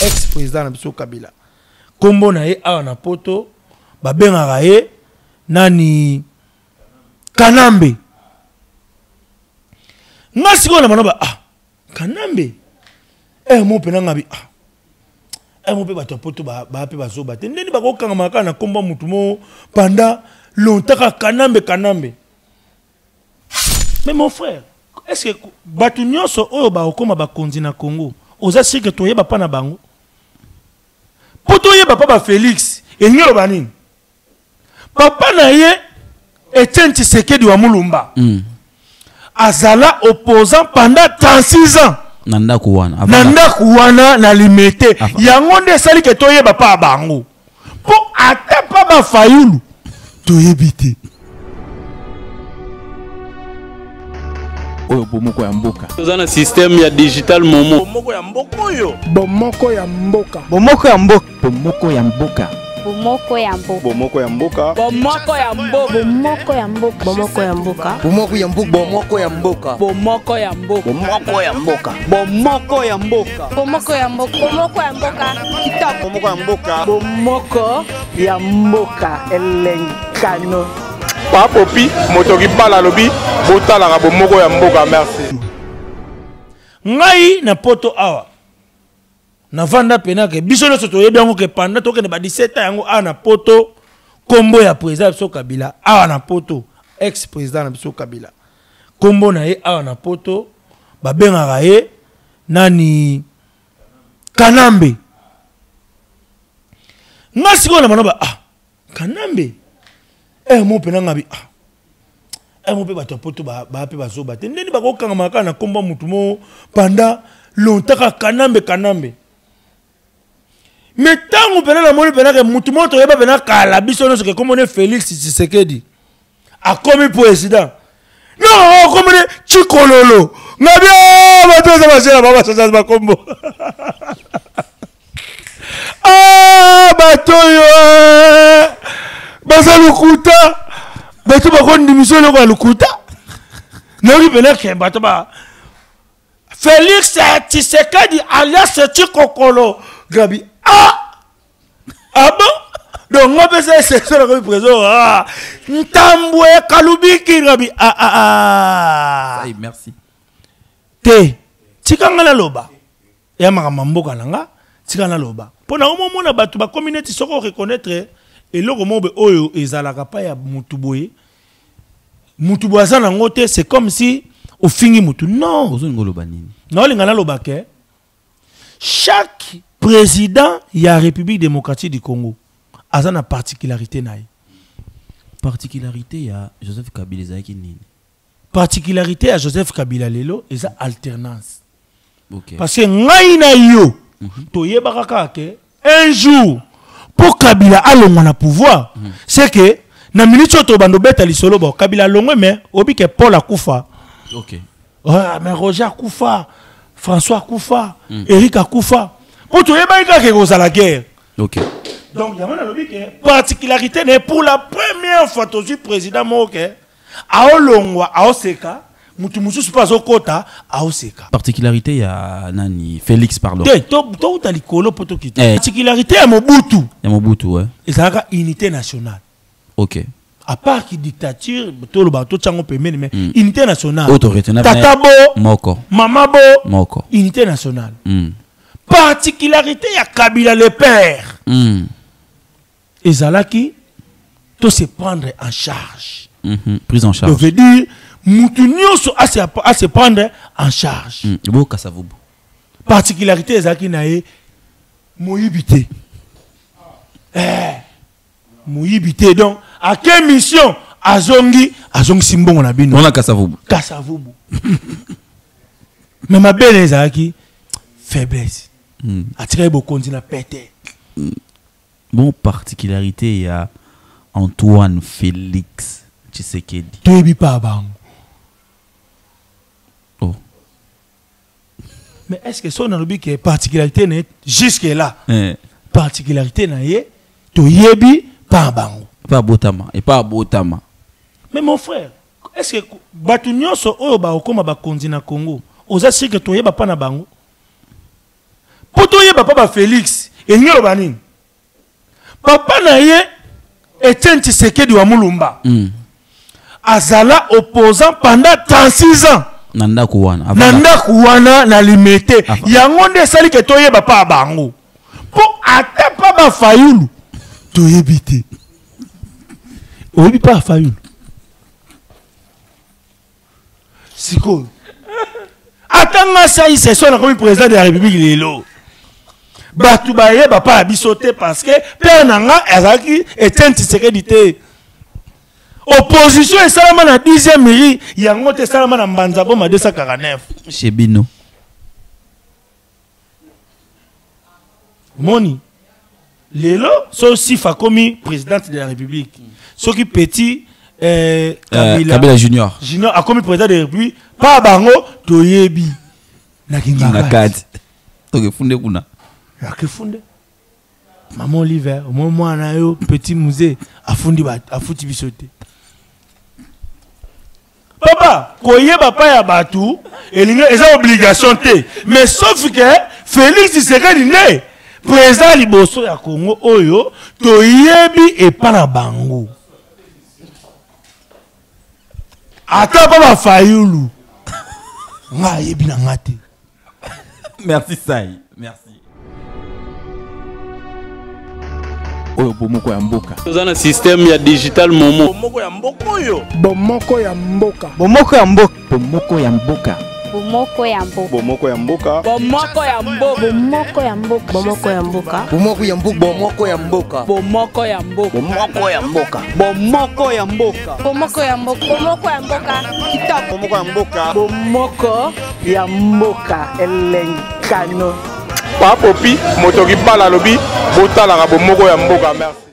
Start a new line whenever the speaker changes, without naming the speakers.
Ex président na biso Kabila, kombo na ye awa na poto babengaka ye nani? Kanambe. Nga sikoyo na bana ba ah Kanambe eh mo pena nga bi ah eh mo pe bato ya poto ba ba pe bazoba te, ndeni bakokangama kaka na kombo ya mutu mo pendant longtemps kaka Kanambe Kanambe. Mais mon frère, est-ce que bato nyonso oyo bakokoma bakonzi na Congo, oza sûr que toyeba pa na bango? Po toyeba pa ba Félix, elingi oloba nini? Papa na ye Etienne Tshisekedi wa Mulumba azala opposant pendant 36 ans.
Na ndako wana.
Na ndako wana na Limete. Yango nde esali ke toyeba pa bango. Po ata pa ba Fayulu toyebi te.
Oyo bomoko ya mboka.
Toza na système ya digital momo.
Bomoko ya mboka oyo.
Bomoko ya mboka.
Bomoko ya mboka.
Bomoko ya mboka.
Bomoko ya mboka.
Bomoko ya mboka.
Bomoko ya mboka.
Bomoko ya mboka.
Bomoko ya mboka.
Bomoko ya mboka. Bomoko ya mboka.
Bomoko ya mboka.
Bomoko ya mboka.
Bomoko ya mboka.
Bomoko ya mboka. Bomoko ya mboka.
Kitoko.
Bomoko ya mboka.
Bomoko ya mboka. Elenkano.
Papopi moto kipala alobi botalaka bomoko ya mboka. Merci.
Ngai na poto awa navanda pena ke biso nyonso toyebi yango ke pendant tokende ba 17 ans yango awa na poto, kombo ya président na biso Kabila awa na poto, ex président na biso Kabila, kombo na ye awa na poto babengaka ye nani? Kanambe. Nga sikoyo na bana ba ah Kanambe eh mo pena nga bi ah eh mo pe bato ya poto ba ba pe bazoba te, ndeni bakokangama kaka na kombo ya mutu mo pendant longtemps kaka Kanambe Kanambe. Mais tango pena namoni pena ke mutu mo toyeba pena kala biso nyonso ke kombo ne Félix Tshisekedi akomi président, non akomi ne Tshikololo. Ngabi ah bato eza basela ba basasa ba kombo. Ah bato oyo baza lokuta, bato bakondimisa eloko ya lokuta. Nayoki pena ke bato ba Félix Tshisekedi alias Tshikokolo Gabi ah ah bon, donc nga pesa exception na komi président ah Ntambwe Kalubiki Gabi ah ah ah.
Sai, merci.
Te tika nga naloba ya makambo ya mboka na nga, tika naloba mpo na omomona bato bakomi neti soki oreconnaître eloko moko boye oyo ezalaka pa ya mutu boye, mutu boye aza nango te, c'est comme si ofingi mutu. Non,
ozolinga oloba nini?
Naolinga naloba ke chaque président ya République démocratique du Congo aza na particularité na ye.
Particularité ya Joseph Kabila ezalaki nini?
Particularité ya Joseph Kabila lelo eza alternance.
Okay.
Parce que ngai na yo toyebaka kaka ke un jour po Kabila alongwa na pouvoir, c'est que na minute oyo tobanda obeta lisolo, bon Kabila alongwe, mais oyebi ke Paul akufa.
Okay.
Ouais, mais Roger akufa, François akufa, Eric akufa. Po toyebaki kaka ekozala guerre.
Okay.
Donc yango nalobi ke particularité na ye, pour la première fois tozwi président moko ke aolongwa aoseka, mutu mosusu mpe azokota aoseka.
Particularité ya nani? Félix, pardon.
Te, touta likolo mpo tokita.
Eh.
Particularité ya Mobutu.
Ya Mobutu, ouais.
Ezalaka unité nationale.
Ok.
À part ki dictature, toloba totyango pembeni, mais unité nationale.
Oyo toretenir
Tata bo,
moko.
Mama bo,
Moko.
Unité nationale. Particularité ya Kabila le père. Ezalaki to se prendre en charge.
Prise en charge.
Donc veut dire mutu nyonso a se prendre en charge.
Bo Kasavubu.
Particularité ezalaki na ye moyibi te. Eh, moyibi te, donc à quelle mission azongi azongisi mbongo na bino?
Wana Kasavubu.
Kasavubu. Mais mabele ezalaki faiblesse. Atikaki bokonzi na pete.
Bon, particularité ya Antoine Félix Tshisekedi.
Toyebi pa bango.
Oh.
Mais est-ce que so nalobi ke particularité na ye jusque là?
Eh.
Particularité na ye toyebi pa bango.
Pa botama et pa botama.
Mais mon frère, est-ce que bato nyonso oyo bakokoma bakonzi na Congo, oza sûr que toyeba pa na bango? Mpo toyeba pa bafélix, elingi oloba nini? Papa na ye Etienne Tshisekedi wa Mulumba azala opposant pendant 36 ans.
Na ndako wana.
Na ndako wana na Limete. Yango nde esali ke toyeba pa bango, mpo ata pa bafayulu toyebi te. Oyebi pa Fayulu sikoyo? Ata nga sai seso nakomi président de la République lelo, bato bayeba pa ya biso te, parce que père na nga azalaki Etienne Tshisekedi te. Opposition esalama na 10e mairie, yango te esalama na Mbanza Boma 249.
Chez bino.
Omoni lelo, so Sifa akomi présidente de la République, soki petit Kabila,
Kabila Junior.
Junior akomi président de la République, pa bango toyebi na
na
Kingakati.
Kati tokefunde kuna.
Akefunde mama Oliver, omoi mwana yo petit musée afundi afuti biso te. Papa, koyeba pa ya bato elingi eza obligation te, mais sauf que Félix Tshisekedi nde président liboso ya Congo oyo toyebi epa na bango. Ata mpa bafayulu, nga ayebi na nga te.
Merci Sai, merci.
Oyo bomoko ya mboka.
Toza na système ya digital momo.
Bomoko ya mboka oyo.
Bomoko ya mboka.
Bomoko ya mboka.
Bomoko ya mboka.
Bomoko ya mboka.
Bomoko ya mboka.
Bomoko ya mboka.
Bomoko ya mboka.
Bomoko ya mboka.
Bomoko ya mboka. Bomoko ya mboka.
Bomoko ya mboka.
Bomoko ya mboka.
Bomoko ya mboka.
Bomoko ya mboka. Bomoko ya mboka.
Bomoko ya mboka.
Bomoko ya mboka elenkano.
Papopi moto kibala alobi botalaka bomoko ya mboka. Merci.